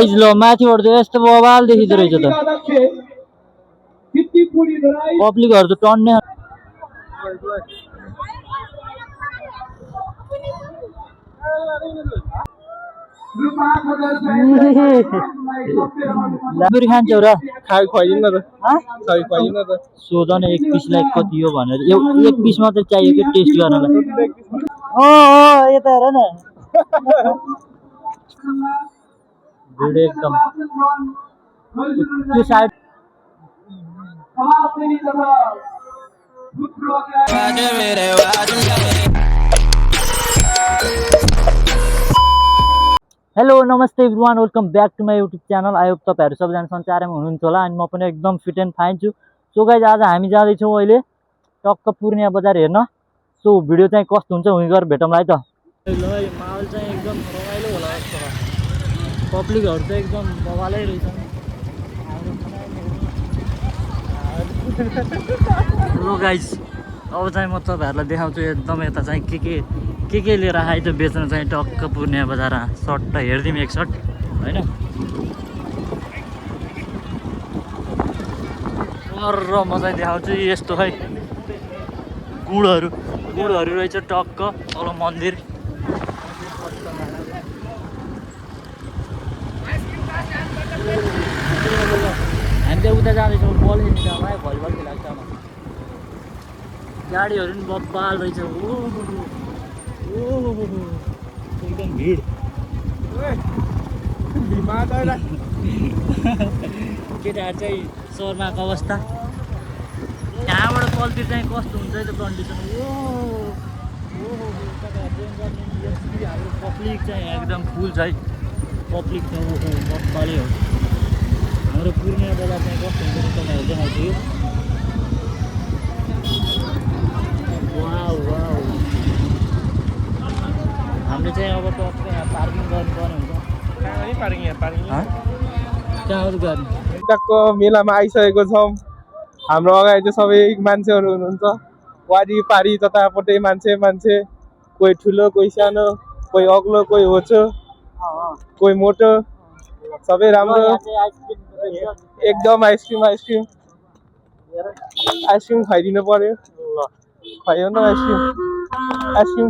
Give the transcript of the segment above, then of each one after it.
ल माथिबाट त यस्तो बवाल देखिँदो रहेछ त पब्लिकहरू त टन्ने लाबुरी खान्छौ र खाइ खुवाइदिनु न त खाइ खुवाइदिनु न त सोध न एक पिसलाई कति हो भनेर एक पिस मात्रै चाहियो कि टेस्ट गर्नलाई यता हेर न भिडियो एकदम त्यो साइड हेलो नमस्ते everyone welcome back to my YouTube channel I hope तपाईँहरू सबैजना सञ्चारमा हुनुहुन्छ होला अनि म पनि एकदम फिट एन्ड फाइन छु सो गाइज आज हामी जाँदैछौँ अहिले टक्क पूर्णिया बजार हेर्न सो भिडियो चाहिँ कस्तो हुन्छ उहीँ गएर भेटौँला है त ल माहौल चाहिँ एकदम रमाइलो होला जस्तो पब्लिकहरू चाहिँ एकदम बवालै रहेछ ल गाइज अब चाहिँ म तपाईँहरूलाई देखाउँछु एकदम यता चाहिँ के लिएर आएछ बेच्न चाहिँ टक्क पूर्णिया बजार सर्ट हेरिदिउँ एक सर्ट होइन र म चाहिँ देखाउँछु यस्तो है गुडहरू रहेछ टक्क तल मन्दिर हामी चाहिँ उता जाँदैछौँ बल खेल्नु भलिबल खेलाएको ठाउँमा गाडीहरू पनि बब्बाल रहेछ एकदम भिड केटाहरू चाहिँ शर्माको अवस्था यहाँबाट तलतिर चाहिँ कस्तो हुन्छ त्यो कन्डिसन हाम्रो पब्लिक चाहिँ एकदम फुल छ है पब्लिक चाहिँ बब्बाले हो हाम्रो पूर्णिया बजार चाहिँ कस्तो हुन्छ तपाईँहरू देखाउँछु हामीले चाहिँ अब टक्क यहाँ पार्किङ गर्नुपर्ने हुन्छ कहाँ गर्ने टक्क मेलामा आइसकेको छौँ हाम्रो अगाडि चाहिँ सबै मान्छेहरू हुनुहुन्छ वारिपारि जतापट्टि मान्छे कोही ठुलो कोही सानो कोही अग्लो कोही होचो कोही मोटो सबै राम्रो एकदम आइसक्रिम खाइदिनु पर्यो खायो न आइसक्रिम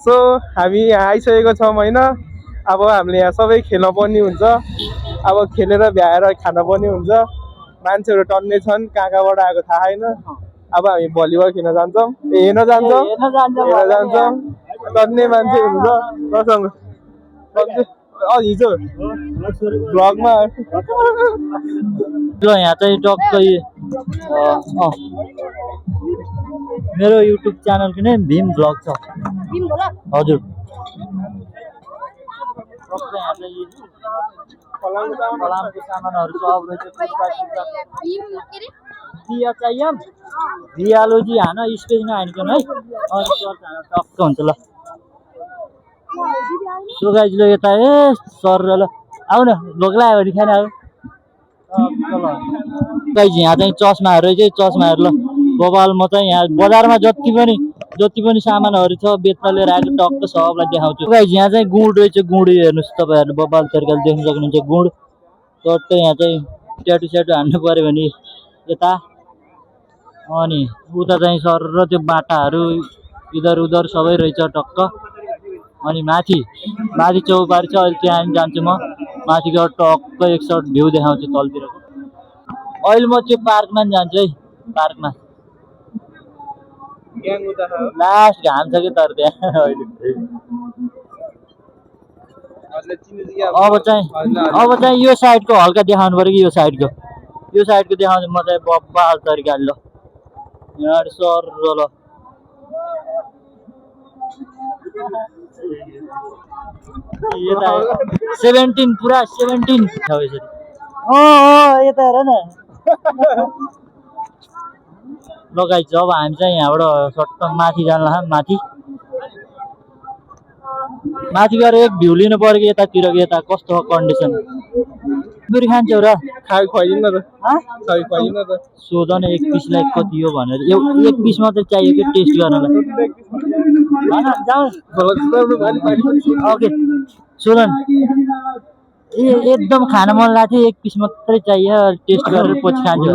सो हामी यहाँ आइसकेको छौँ होइन अब हामीले यहाँ सबै खेल्न पनि हुन्छ अब खेलेर भ्याएर खान पनि हुन्छ मान्छेहरू टन्ने छन् कहाँबाट आएको थाहा छैन अब हामी भलिबल खेल्न जान्छौँ हेर्न जान्छौँ टन्ने मान्छे हुन्छ मसँग हिजो भ्लगमा ल यहाँ चाहिँ टक्कै मेरो युट्युब च्यानल किन भीम भ्लग छ हजुर फलामको सामानहरू सब रहेछ भियालोजी हान स्पेस नहानिकन है टक्क हुन्छ ल सो गाइज ल यता ए सर ल आऊ न भोक लाग्यो भने खाना आऊ गाइज यहाँ चाहिँ चस्माहरू रहेछ चस्माहरू ल बबाल म चाहिँ यहाँ बजारमा जति पनि सामानहरू छ बेच्न लिएर आएको टक्क सबलाई देखाउँछु गाइज यहाँ चाहिँ गुड रहेछ गुड हेर्नुहोस् तपाईँहरूले बबाल तरिकाले देख्न सक्नुहुन्छ गुड टक्क यहाँ चाहिँ ट्याटु हान्नु पऱ्यो भने यता अनि उता चाहिँ सर र त्यो बाटाहरू इधर उधर सबै रहेछ टक्क अनि माथि चौबारी छ अहिले त्यहाँ जान्छु म माथि गएर टक्क एक सर्ट भ्यू देखाउँछु तलतिर अहिले म त्यो पार्कमा जान्छु है पार्कमा लास्ट घाम छ कि तर त्यहाँ अब चाहिँ यो साइडको हल्का देखाउनु पऱ्यो कि यो साइडको देखाउँछु म चाहिँ बब्बाल तरिकाले ल यहाँ सर ल 17 पुरा 17 छ यसरी यता हेर न लगाइ जब हामी चाहिँ यहाँबाट सट्ट माथि जान्ला माथि गएर एक भ्यू लिनु पर्यो कि यतातिर यता कस्तो हो कन्डिसन बुरी खान्छौ र खाइ खुवाइदिनु न त खाइ खुवाइदिनु न त सोध न एक पिसलाई कति हो भनेर एक पिस मात्रै चाहियो कि टेस्ट गर्नलाई ओके सोध एकदम खान मन लाग्थ्यो, एक पिस मात्रै चाहियो, टेस्ट गरेर पछि खान्छु।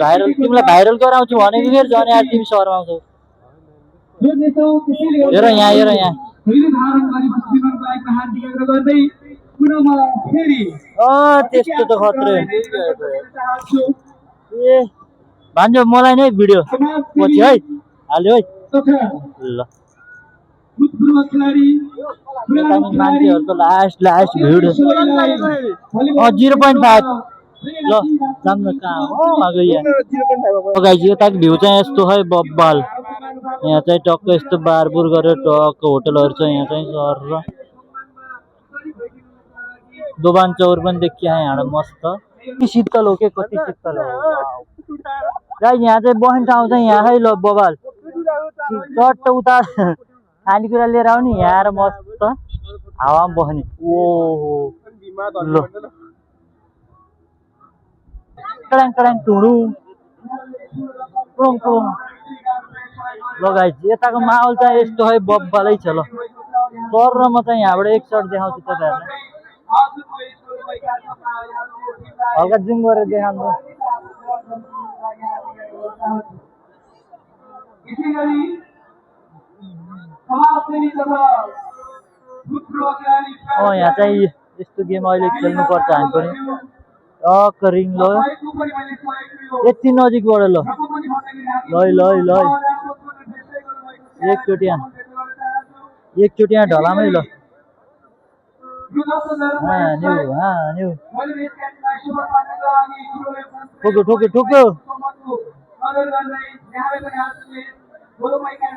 भाइरल तिमीलाई भाइरल गराउँछु भनेको फेरि झन् यार तिमी शर्माउँछौ। हेर यहाँ हेर यहाँ त्यस्तो त खत्रै ए भान्जो मलाई नै भिडियो पछि है हाल्यो है ल मान्छेहरूको लास्ट भिडियो 0.5 ल जाम न कहाँ हो अगाडि गाइज यताको भ्यू चाहिँ यस्तो है बब्बाल। यहाँ चाहिँ टक्क यस्तो बारबुर गरेर टक्क होटलहरू छ। यहाँ चाहिँ सर दोबान चौर पनि देखियो यहाँ मस्त शीतल हो के कति शीतल हो गाइज। यहाँ चाहिँ बस्ने ठाउँ चाहिँ यहाँ है ल बबाल चट्ट उता खानेकुरा लिएर आउने यहाँ आएर मस्त हावामा बस्ने ओहो ल कडाङ कडाङ टुडु ल गाइज यताको माहौल चाहिँ यस्तो है बब्बालै छ ल। सर र म चाहिँ यहाँबाट एक सर्ट देखाउँछु तपाईँहरूलाई हल्का जुम गरेर देखाउनु। यहाँ चाहिँ यस्तो गेम अहिले खेल्नुपर्छ हामी पनि टक्क रिङ ल यति नजिकबाट ल ल एकचोटि यहाँ ढलामै ल ठोक्यो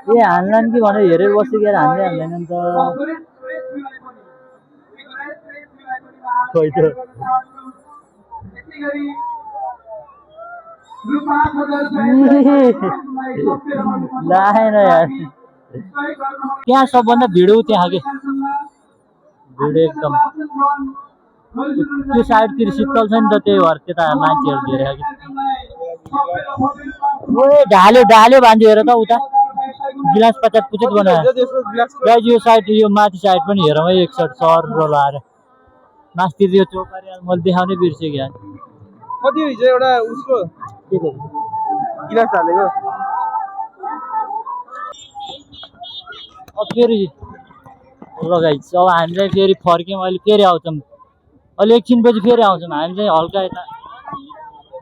ए हान्लान् कि भनेर हेरेर बसिकेर हान्दैन नि त खोइ त लाएन यार त्यहाँ सबभन्दा भिड त्यहाँ के भिड एकदम त्यो साइडतिर शीतल छ नि त त्यही भएर त्यता मान्छेहरू धेरै ढाल्यो भान्जो हेर त उता गिलास पचात पुचुत बनायो गाइज। यो साइड यो माथि साइड पनि हेरौँ है एक साइड सर लाएर मास्तिर यो चौपारी मैले देखाउनै बिर्सेँ क्या कति हिजो एउटा उसको गिलास हालेको फेरि ल गाइज। अब हामी चाहिँ फेरि फर्क्यौँ अहिले फेरि आउँछौँ अहिले एकछिनपछि फेरि आउँछौँ हामी चाहिँ हल्का यता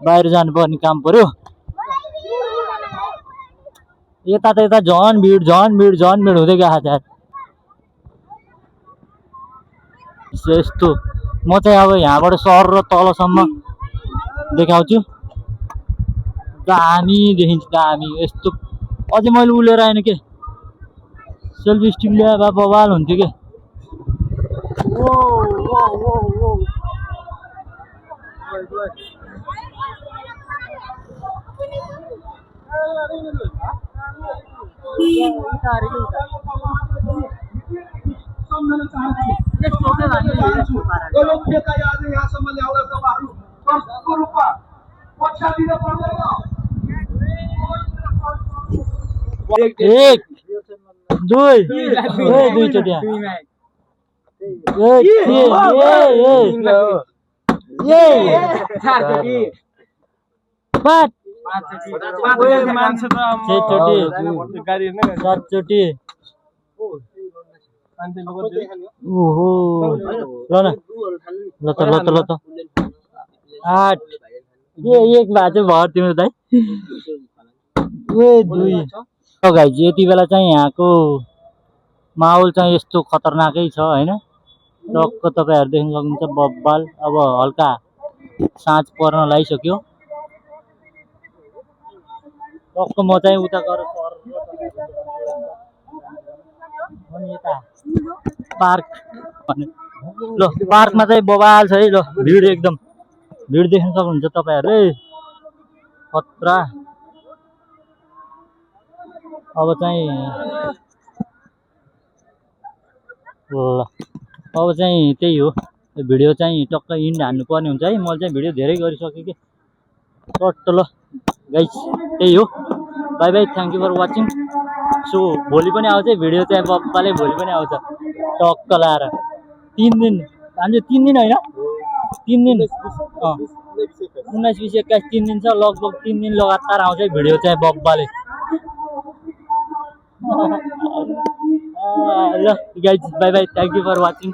बाहिर जानुपर्ने काम पर्यो। यता त यता झन् भिड हुँदै गएको छ यस्तो। म चाहिँ अब यहाँबाट सहर र तलसम्म देखाउँछु दामी देखिन्छ दामी यस्तो। अझै मैले उलेर आएन के सेल्फी स्टिक ल्याए भए बवाल हुन्थ्यो के एक दुईचोटि सातचोटि ओहो ल न ल त 8 एक भए चाहिँ भयो तिम्रो दाइ दुई। गाइज यति बेला चाहिँ यहाँको माहौल चाहिँ यस्तो खतरनाकै छ होइन टक्क तपाईँहरू देख्न सक्नुहुन्छ बब्बाल। अब हल्का साँझ पर्न लागिसक्यो टक्क म चाहिँ उता गएर यता पार्क ल पार्कमा चाहिँ बबाल छ है ल भिड एकदम भिड देख्न सक्नुहुन्छ तपाईँहरूले खतरा। अब चाहिँ त्यही हो भिडियो चाहिँ टक्क इन्ड हान्नु पर्ने हुन्छ है। मैले चाहिँ भिडियो धेरै गरिसकेँ कि टट्ट ल गाइज त्यही हो bye bye thank you for watching. So भोलि पनि आउँछ भिडियो चाहिँ बब्बाले भोलि पनि आउँछ टक्क लाएर 3 दिन भान्जो 3 दिन होइन 3 दिन 19 20 21 3 दिन छ लगभग 3 दिन लगातार आउँछ भिडियो चाहिँ बब्बाले ल guys bye bye thank you for watching